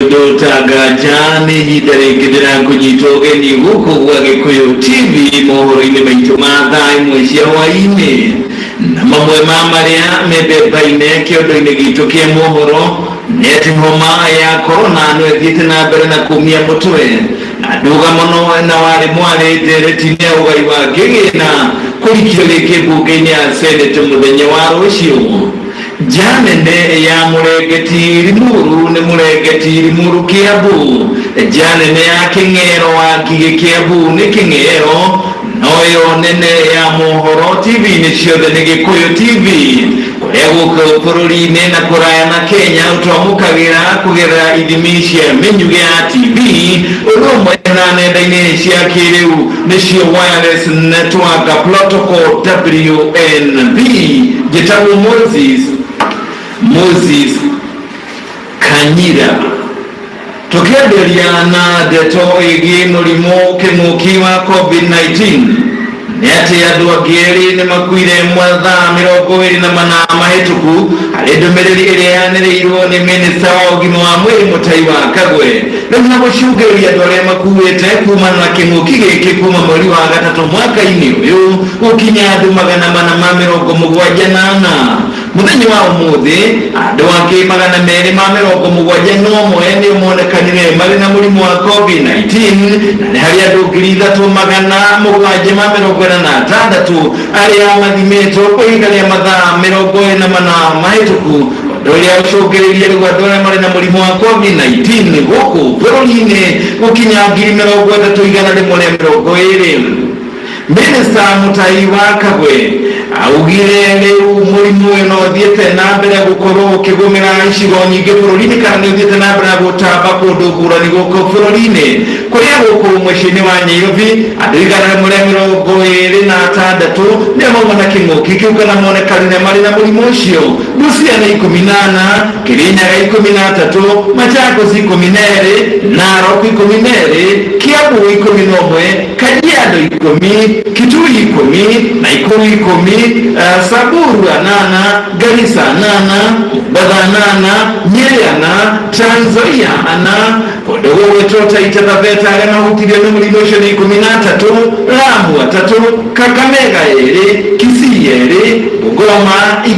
Ũndũ ta nganja nĩ ihinda rĩngĩ ndĩrakũnyita ũgeni gũkũ gwa Gĩkũyũ TV mohoro-inĩ maitũ ma thaa 1 cia hwaĩ-inĩ, na mamwe ma marĩa membembaine kĩondo-inĩ gitũ kĩa mohoro nĩ atĩ homa ya korona no ĩthiĩte na mbere na kũmia mũtwe na ndũgamo na warĩ mwarĩ ndereti-inĩ ya ũgai wa kĩgĩna kũrikio rĩngĩ mbunge-inĩ ya Senate mũthenya wa rũciũ. Nja nene ya Mũrengeti Limuru nĩ Mũrengeti Limuru Kiambu. Nja nene ya Kĩng'ero wa Ngigĩ Kiambu nĩ Kĩng'ero, noyo nene ya mohoro TV-inĩ ciothe nĩ Gĩkũyũ TV. Kũrĩa gũkũ bũrũri-inĩ na kũraya na Kenya ũtwamũkagĩra kũgerera ithimi cia mĩnyugĩ ya TV ũndũ ũmwe na nenda-inĩ cia kĩrĩu nĩcio Wireless Network Protocol WNP. Njĩtagwo Moses Kanyira. Tũkĩambĩrĩria na ndeto ĩgiĩ mũrimũ kĩng'ũki wa COVID-19 nĩ atĩ andũ angĩ erĩ nĩ makuire mathaa 24 mahĩtũku harĩ ndũmĩrĩri ĩrĩa yanĩrĩirwo nĩ minista wa ũgima wa mwĩrĩ Mũtai wa Kagwe. Rĩu na gũcũngĩrĩria andũ arĩa makuĩte kumana na kĩng'ũki gĩkĩ kuma mweri wa gatatũ mwaka-inĩ ũyũ gũkinya andũ 474. Mũthenya wa ũmũthĩ andũ angĩ 271 nĩo monekanire marĩ na mũrimũ wa COVID-19, na nĩ harĩ andũ 3746 arĩa mathimĩtwo kwa ihinda rĩa mathaa 24 mahĩtũku, ũndũ ũrĩa ũcũngĩrĩirie rĩu andũ arĩa marĩ na mũrimũ wa COVID-19 gũkũ bũrũri-inĩ gũkinya 30,120. Minista Mũtai wa Kagwe augire rĩu mũrimũ ũyũ no ũthiĩte na mbere gũkorwo ũkĩgũmĩra icigo nyingĩ bũrũri-inĩ, kana nĩ ũthiĩte na mbere gũtamba kũndũ ngũrani gũkũ bũrũri-inĩ, kũrĩa gũkũ mũciĩ-inĩ wa Nyairobi andũ 126 nĩo mauma na kĩng'ũki kĩu kana monekanire marĩ na mũrimũ ũcio. Busia nĩ 14, Kirinyaga 13, Machakos 12, Narok 12, Kiambu 11, Kajiado 10, Kitui 10, Nakuru 10, Samburu 8, Garissa 8, Mombasa 8, Nyeri 4, Trans Nzoia 4, kũndũ gũgwĩtwo Taita Taveta arĩa mahutirio nĩ mũrimũ ũcio nĩ 13, Lamu 3, Kakamega 2, Kisii 2, Bungoma 10,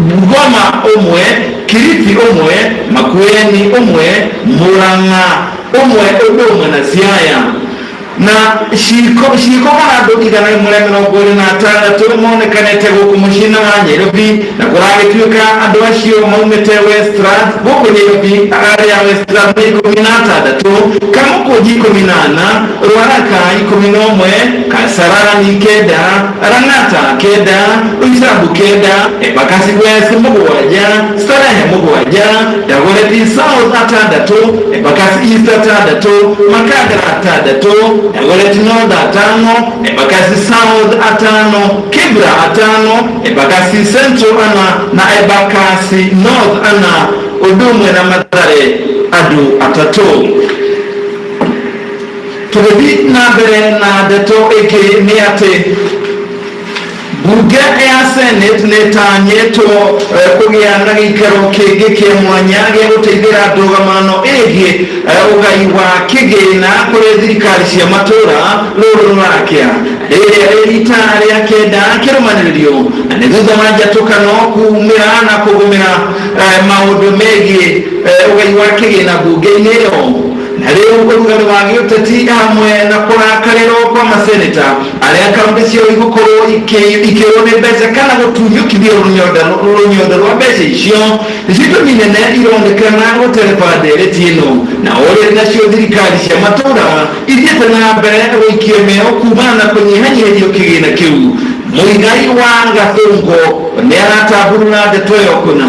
Bungoma 1, Kilifi 1, Makueni 1, Murang'a 1, ũndũ ũmwe na Siaya. Na ciiko kana andũ 126 monekanĩte gũkũ mũciĩ-inĩ wa Nyairobi, na kũragĩtuĩka andũ acio maumĩte Westlands gũkũ Nyairobi, arĩa Westlands nĩ 16, Kamũkũnji 14, Ruaraka 11, Kasarani 9, Lang'ata 9, Roysambu 9, Embakasi West 7, Starehe 7, Dagoretti South 6, Embakasi East 6, Makadara 6, Dagoretti North 5, Embakasi South 5, Kibra 5, Embakasi Central 4 na Embakasi North 4, ũndũ ũmwe na Mathare andũ 3. Tũgĩthiĩ na mbere na ndeto ĩngĩ nĩ atĩ mbunge ya Senate nĩ ĩtanyĩtwo kũgĩa na gĩikaro kĩngĩ kĩa mwanya gĩa gũteithĩra ndũgamano ĩgiĩ ũgai wa kĩgĩna kũrĩ thirikari cia matũũra rũrũ rũrakĩa rĩrĩa rĩ rita rĩa kenda kĩrũmanĩrĩrio, na nĩ thutha wa njatũkano kumĩra na kũgũmĩra maũndũ megiĩ ũgai wa kĩgĩna mbunge-inĩ ĩyo. Na rĩu ũrugarĩ wa gĩũteti hamwe na kũrakarĩrwo kwa maseneta arĩa kaunti ciao igũkorwo ikĩrwo nĩ mbeca kana gũtunyũkithio rũnyondo rwa mbeca icio nĩcio itũmi nene ironekana gũtereba ndereti ĩno, na ũrĩa nacio thirikari cia matũũra ithiĩte na mbere gũikia mĩo kumana na kũnyihanyihĩrio kĩgĩna kĩu. Mũigai wa Gathũngũ nĩ aratamburura ndeto ĩyo kũna.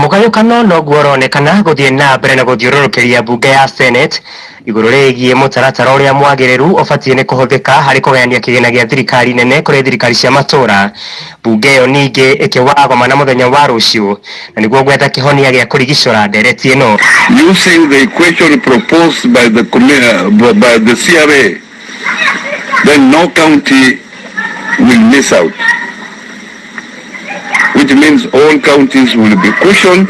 Mũgayũkano noguo ũronekana gũthiĩ na mbere na gũthiũrũrũkĩria mbunge ya Senate igũrũ rĩgiĩ mũtaratara ũrĩa mwagĩrĩru ũbatiĩ nĩ kũhũthĩka harĩ kũgayania kĩgĩna gĩa thirikari nene kũrĩ thirikari cia matũũra. Mbunge ĩyo ningĩ ĩkĩwagoma na mũthenya wa rũciũ na nĩguo gwetha kĩhonia gĩa kũrigicũra ndereti ĩno. Using the equation proposed by the CRA, then no county will miss out, which means all counties will be cushioned.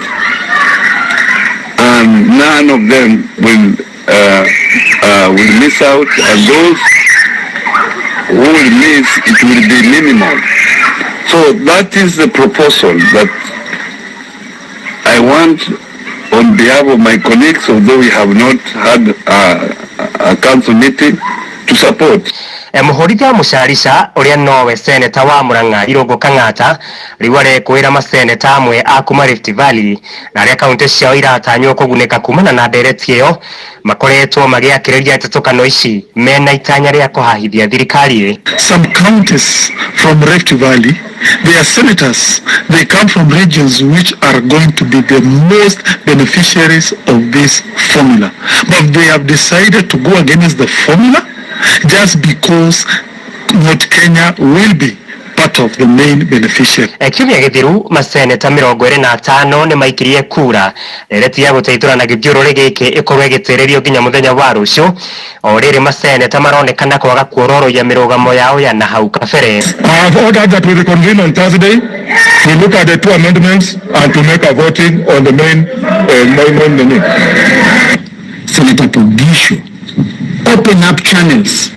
None of them will miss out, and those who will miss, it will be minimal. So that is the proposal that I want on behalf of my colleagues, although we have not had a council meeting, to support. Muhũrithia Mucarica ũrĩa nowe seneta wa Murang'a Irũngũ Kang'ata rĩu arekwĩra maseneta amwe a kuma Rift Valley na arĩa kaunti ciao iratanywo kũgunĩka kumana na ndereti ĩyo makoretwo magĩakĩrĩria njetũkano ici mena itanya rĩa kũhahithia thirikari. Some counties from Rift Valley, their senators, they come from regions which are going to be the most beneficiaries of this formula. But they have decided to go against the formula just because Mount Kenya will be part of the main beneficiary. Kiumia gĩthiru maseneta 25 nĩ maikirie kura ndereti ya gũteithũrana gĩthiũrũrĩ gĩkĩ ĩkorwo ĩgĩtĩrĩrio nginya mũthenya wa rũciũ o rĩrĩ maseneta maronekana kwaga kuororoia mĩrũgamo yao ya nahau kabere. I have ordered that we reconvene on Thursday to look at the two amendments and to make a voting on the main. Senator Poghisio open up channels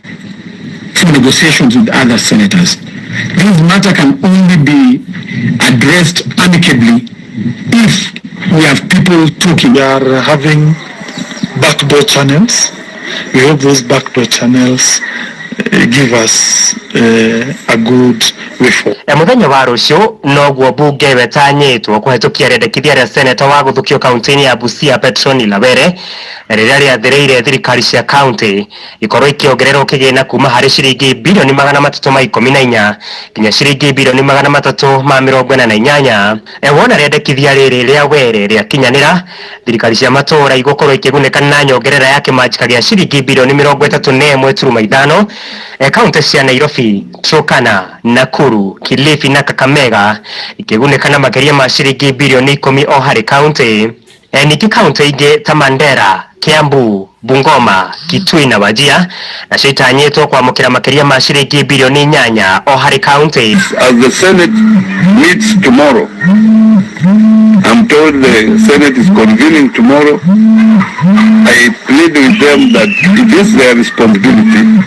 for negotiations with other senators. This matter can only be addressed amicably if we have people talking. We are having backdoor channels. We hope those backdoor channels give us a good way forward. Muthenya wa rucio noguo bunge wetanyitwo kuhetukia rĩendekithia rĩa seneta wa guthukio kaunti-inĩ ya Busia Petronila Were rĩrĩa rĩathĩrĩire thirikari cia kaunti ikorwo ikĩongererwo kĩgĩna kuma harĩ ciringi bilioni 314 nginya ciringi bilioni 348. Wona rĩendekithia rĩrĩ rĩa Were rĩakinyanĩra, thirikari cia matũũra igũkorwo ikĩgunĩka na nyongerera ya kĩmanjĩka gĩa ciringi bilioni 31.5. Kaunti cia Nairobi, Turkana, Nakuru, Kilifi na Kakamega ikĩgunĩka na makĩria ma ciringi bilioni 10 o harĩ kaunti. Ningĩ kaunti ingĩ ta Mandera, Kiambu, Bungoma, Kitui na Wajir nacio itanyĩtwo kwamũkĩra makĩria ma ciringi bilioni 8 o harĩ kaunti. As the Senate meets tomorrow, I'm told the Senate is convening tomorrow. I plead with them that it is their responsibility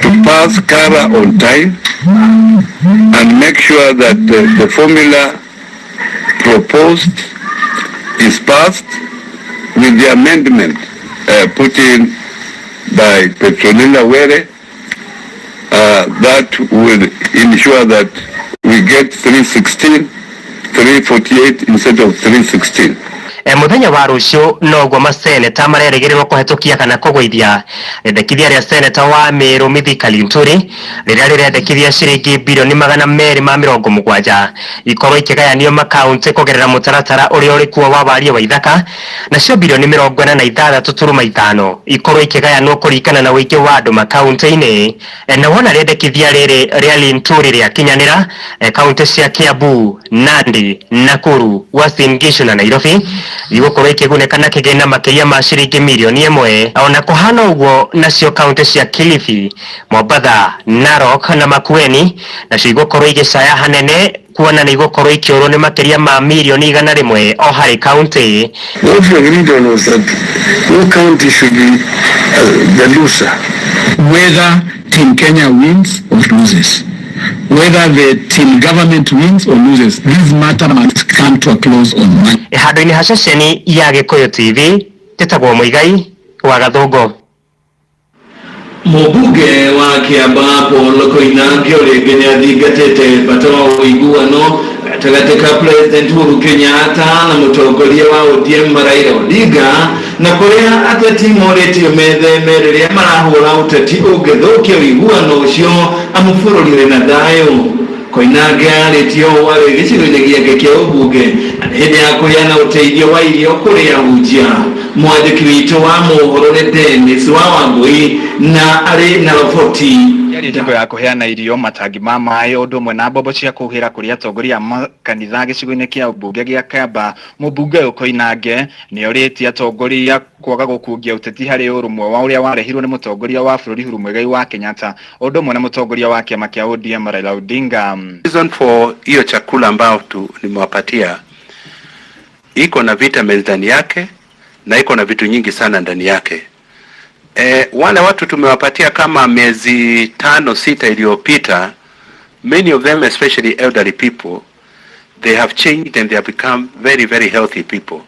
to pass CARA on time and make sure that the formula proposed is passed with the amendment put in by Petronila Were that will ensure that we get 316, 348 instead of 316. Muthenya wa rucio noguo maseneta marerĩgĩrĩrwo kũhetũkia kana kũgũithia rĩendekithia rĩa seneta wa Meru Mithika Linturi rĩrĩa rĩrendekithia ciringi bilioni 270 ikorwo ikĩgayanio makaunti kũgerera mũtaratara ũrĩa ũrĩ kuo wa waria wa ithaka, nacio bilioni 46.5 ikorwo ikĩgayanwo kũringana na ũingĩ wa andũ makaunti-inĩ. Na wona rĩendekithia rĩrĩ rĩa Linturi rĩakinyanĩra, kaunti cia Kiambu, Nandi, Nakuru, Uasin Gishu na Nairobi igũkorwo ikĩgunĩka na kĩgĩna makĩria ma ciringi milioni 1. Ona kũhana ũguo nacio kaunti cia Kilifi, Mombatha, Narok na Makueni nacio igũkorwo igĩcaya hanene kuona nĩ igũkorwo ikĩũrwo nĩ makĩria ma milioni 100 o harĩ kaunti. What we agreed on was that no county should be the loser. Whether Team Kenya wins or loses, whether the team government wins or loses, this matter must come to a close on Monday. Handũ-inĩ ha ceceni ya Gĩkũyũ TV, njĩtagwo Mũigai wa Gathũngũ. Mũmbunge wa Kiambaa Paul Koinange rĩngĩ nĩathingatĩte bata wa ũiguano gatagatĩ ka President Uhuru Kenyatta na mũtongoria wa ODM Raila Odinga, na kũrĩa ateti morĩtio metheme rĩrĩa marahũra ũteti ũngĩthũkia ũiguano ũcio amu bũrũri ũrĩ na thayũ. Koinange arĩtie ũũ arĩ gĩcigo-inĩ gĩake kĩa ũmbunge na nĩ hĩndĩ ya kũheana ũteithio wa irio kũrĩ ahunjia. Mwandĩki witũ wa mohoro nĩ Dennis wa Wangui na arĩ na roboti yarĩ hingo ya kũheana irio, matangi ma maĩ, ũndũ ũmwe na mbombo cia kũhuhĩra kũrĩ atongoria a makanitha gĩcigo-inĩ kĩa ũmbunge gĩa Kiambaa. Mũmbunge ũyũ Koinange nĩ orĩtie atongoria kwaga gũkungia ũteti harĩ ũrũmwe wa ũrĩa warehirwo nĩ mũtongoria wa bũrũri Uhuru Muigai wa Kenyatta, ũndũ ũmwe na mũtongoria wa kĩama kĩa ODM Raila Odinga. Reason for hiyo chakula ambayo tu nimewapatia iko na vitamins ndani yake. na iko na vitu nyingi sana ndani yake. Wale watu tumewapatia kama miezi 5 6 iliyopita, many of them, especially elderly people, they have changed and they have become very, very healthy people.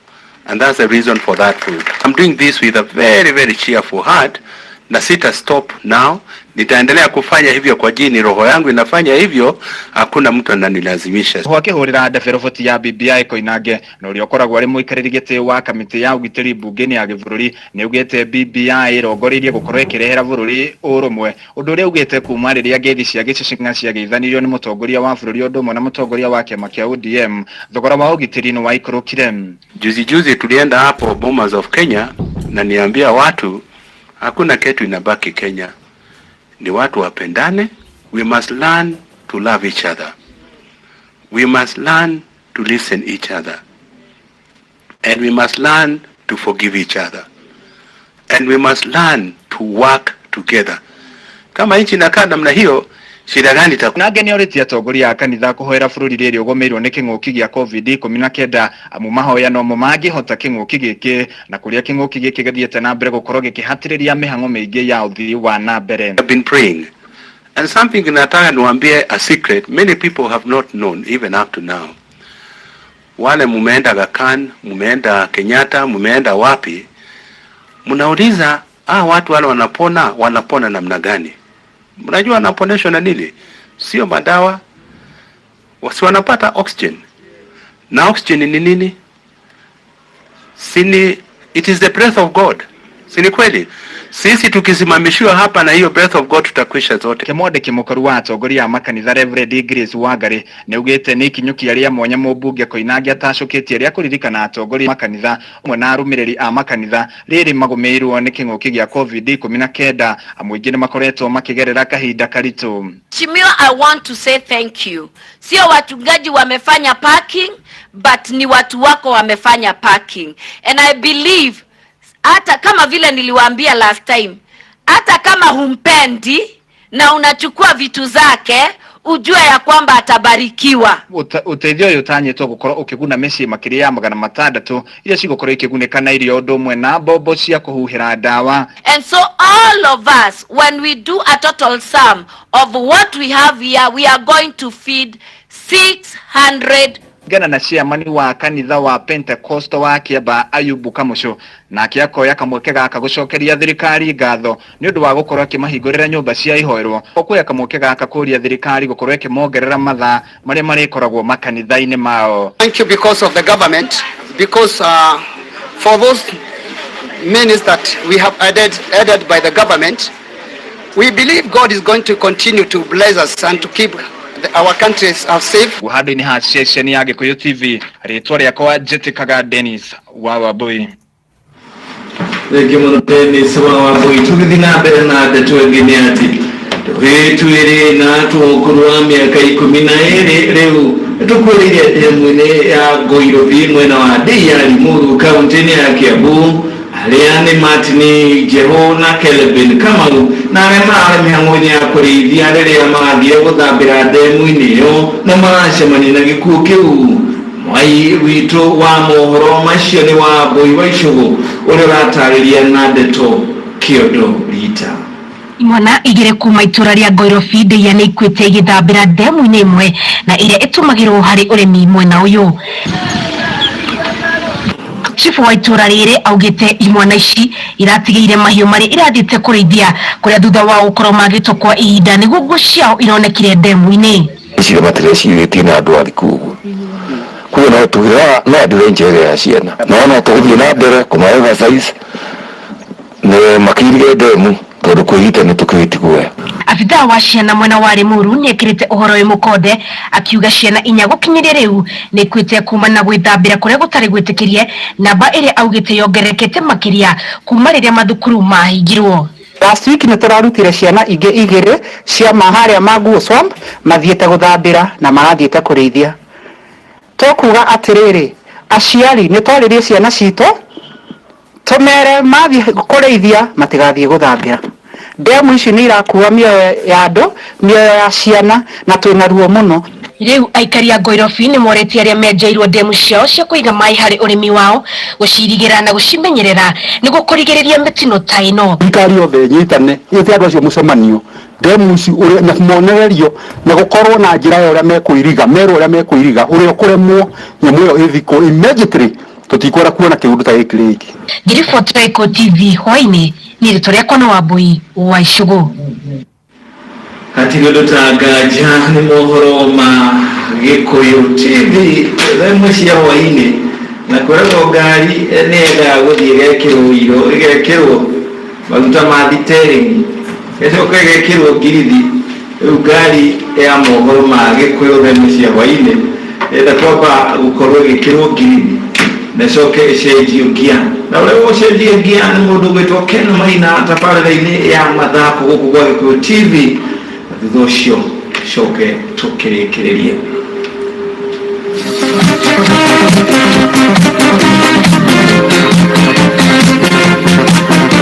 And that's the reason for that food. I'm doing this with a very, very cheerful heart, na sita stop now. Nitaendelea kufanya hivyo kwa jini roho yangu inafanya hivyo, hakuna mtu ananilazimisha. Ho akĩhũrĩra ndebe roboti ya BBI Koinange na ũrĩa ũkoragwo arĩ mũikarĩri gĩtĩ wa kamĩtĩ ya ũgitĩri mbunge-inĩ ya gĩbũrũri nĩ augĩte BBI ĩrongoreirie gũkorwo ĩkĩrehera bũrũri ũrũmwe, ũndũ ũrĩa augĩte kuma rĩrĩa ngeithi cia gĩcicing'a ciageithanirio nĩ mũtongoria wa bũrũri ũndũ ũmwe na mũtongoria wa kĩama kĩa ODM, thogora wa ũgitĩri nĩ waikũrũkire. Juzi juzi tulienda hapo Bomas of Kenya na niambia watu hakuna kitu inabaki Kenya, ni watu wapendane. We must learn to love each other, we must learn to listen each other, and we must learn to forgive each other, and we must learn to work together. Kama nchi inakaa namna hiyo, shida gani itakuwa? Koinange nĩ orĩtie atongoria a kanitha kũhoera bũrũri rĩrĩ ũgũmĩirwo nĩ kĩng'ũki gĩa COVID-19, amu mahoya nomo mangĩhota kĩng'ũki gĩkĩ, na kũrĩa kĩng'ũki gĩkĩ gĩthiĩte na mbere gũkorwo gĩkĩhatĩrĩria mĩhang'o mĩingĩ ya ũthii wa na mbere. I've been praying. And something nataka niwaambie, a secret many people have not known even up to now. Wale mumeenda Aga Khan, mumeenda Kenyatta, mumeenda wapi, mnauliza, watu wale wanapona, wanapona namna gani? Mnajua wanaponeshwa na nini? Sio madawa, wasi wanapata oxygen. Na oxygen ni nini? Sini, it is the breath of God. Si ni kweli? Sisi tukisimamishiwa hapa na hiyo breath of God, tutakwisha zote. Kĩmwandĩki mũkũrũ wa atongoria a makanitha, Reverend Grace Wangari, nĩ augĩte nĩ ikinyũkia rĩa mwanya mũmbunge Koinange atacũkĩtie rĩa kũririkana atongoria a makanitha hamwe na arũmĩrĩri a makanitha rĩrĩ magũmĩirwo nĩ kĩng'ũki gĩa COVID-19, amu aingĩ nĩ makoretwo makĩgerera kahinda karitũ. Mheshimiwa, I want to say thank you. Sio wachungaji wamefanya parking, but ni watu wako wamefanya parking. And I believe, hata kama vile niliwaambia last time, hata kama humpendi na unachukua vitu zake, ujue ya kwamba atabarikiwa. Ũteithio ũyũ ũtanyĩtwo gũkorwo ũkĩguna mĩciĩ makĩria ya 600 iria cigũkorwo ikĩgunĩka na irio ũndũ ũmwe na mbombo cia kũhuhĩra ndawa. And so all of us, when we do a total sum of what we have here, we are going to feed 600 Gana na chairman wa kanitha wa Pentecostal wa Kiamba, Ayubu Kamucu, nake akoya kamweke gaka gũcokeria thirikari ngatho nĩ ũndũ wa gũkorwo akĩmahingũrĩra nyũmba cia ihoerwo, okuoya kamweke gaka kũria thirikari gũkorwo ĩkĩmongerera mathaa marĩa marĩkoragwo makanitha-inĩ mao. Thank you because of the government, because for those minutes that we have added by the government, we believe God is going to continue to bless us and to keep our countries are safe. Handũ-inĩ ha ceceni ya Gĩkũyũ TV, rĩtwa rĩakwa njĩtĩkaga Dennis wa Wambui. Thengiũ mũno, Dennis wa Wambui. Tũgĩthiĩ na mbere na ndeto ĩngĩ nĩ atĩ tũhĩĩ twĩrĩ na tũkũrũ wa mĩaka 12 rĩu tũkuĩrĩire ndemu-inĩ ya Ngoirobi mwena wa Ndei ya Limuru, kaunti-inĩ ya Kiambu. Arĩa nĩ Martin Njehu na Kelvin Kamau, na arĩa mararĩ mĩhang'o-inĩ ya kũrĩithia rĩrĩa marathiĩ gũthambĩra ndemu-inĩ ĩyo na maracemania na gĩkuũ kĩu. Mwai witũ wa mohoro macio nĩ wa Mbui wa Icũgũ, ũrĩa ũratarĩria na ndeto kĩondo rita. Imwana igĩrĩ kuma itũra rĩa Ngoirobi, Ndeiya, nĩ ikuĩte igĩthambĩra ndemu-inĩ ĩmwe na ĩrĩa ĩtũmagĩrwo harĩ ũrĩmi mwena ũyũ. Chifu wa itũra rĩrĩ augĩte imwana ici iratigĩire mahiũ marĩa irathiĩte kũrĩithia, kũrĩa thutha wa gũkorwo magĩtwo kwa ihinda nĩguo nguo ciao ironekire ndemu-inĩ. Icio matirecirĩtie na andũ athikũ ũguo, koguo no tugire no adventure ĩrĩa ya ciana, no tũgũthiĩ na mbere kũma exercise nĩ makĩirige ndemu, tondũ kwĩgita nĩ tũkĩũĩ ti guoya. Abithaa wa ciana mwena wa Limuru nĩ ekĩrĩte ũhoro ũyũ mũkonde, akiuga ciana inya gũkinyĩria rĩu nĩ ikuĩte kuma na gwĩthambĩra kũrĩa gũtarĩ gwĩtĩkĩrie, namba ĩrĩa augĩte yongererekete makĩria kuma rĩrĩa mathukuru mahingirwo. Last week nĩ tũrarutire ciana ingĩ igĩrĩ cia harĩa Maguo Swamp mathiĩte gũthambĩra na marathiĩte kũrĩithia. Tũkuga atĩrĩrĩ, aciari nĩ twarĩrie ciana citũ, tũmere mathiĩ kũrĩithia matigathiĩ gũthambĩra. Ndemu ici nĩ irakua mĩoyo ya andũ, mĩoyo ya ciana, na twĩna ruo mũno. Rĩu aikari a Ngoirobi nĩ moretie arĩa menjeirwo ndemu ciao cia kũiga maĩ harĩ ũrĩmi wao gũcirigĩra na gũcimenyerera nĩguo kũrigĩrĩria mĩtino ta ĩno. Thirikari yothe ĩnyitane ĩte andũ acio mũcemanio ndemu ici ũrĩa na monererio na gũkorwo na njĩra ya ũrĩa mekũiriga merwo ũrĩa mekũiriga ũrĩa ũkũremwo nyamũ ĩyo ĩthikwo immediately tũtikwenda kuona kĩũndũ ta gĩkĩ rĩngĩ. Ngĩribotera Gĩkũyũ TV hwaĩ-inĩ, niĩ rĩtwa rĩakwa nĩ Wambũi wa Icũgũ. Hatirĩ ũndũ ta nganja nĩ mohoro ma Gĩkũyũ TV thaa ĩmwe cia hwainĩ na kwĩragwo ngari nĩ yendaga gũthiĩ ĩgekĩrwo ũiro ĩgekĩrwo maguta ma thiteringi ĩgacoka ĩgekĩrwo ngirithi rĩu ngari ya mohoro ma Gĩkũyũ thaa ĩmwe cia hwainĩ ĩrenda kwamba gũkorwo ĩgĩkĩrwo ngirithi na ĩcoke ĩcenjio ngia na ũrĩa ũgũcenjia ngia nĩ mũndũ ũgwĩtwo Ken Maina tabarĩra-inĩ ya mathako gũkũ gwa Gĩkũyũ TV na thutha ũcio coke tũkĩrĩkĩrĩrie.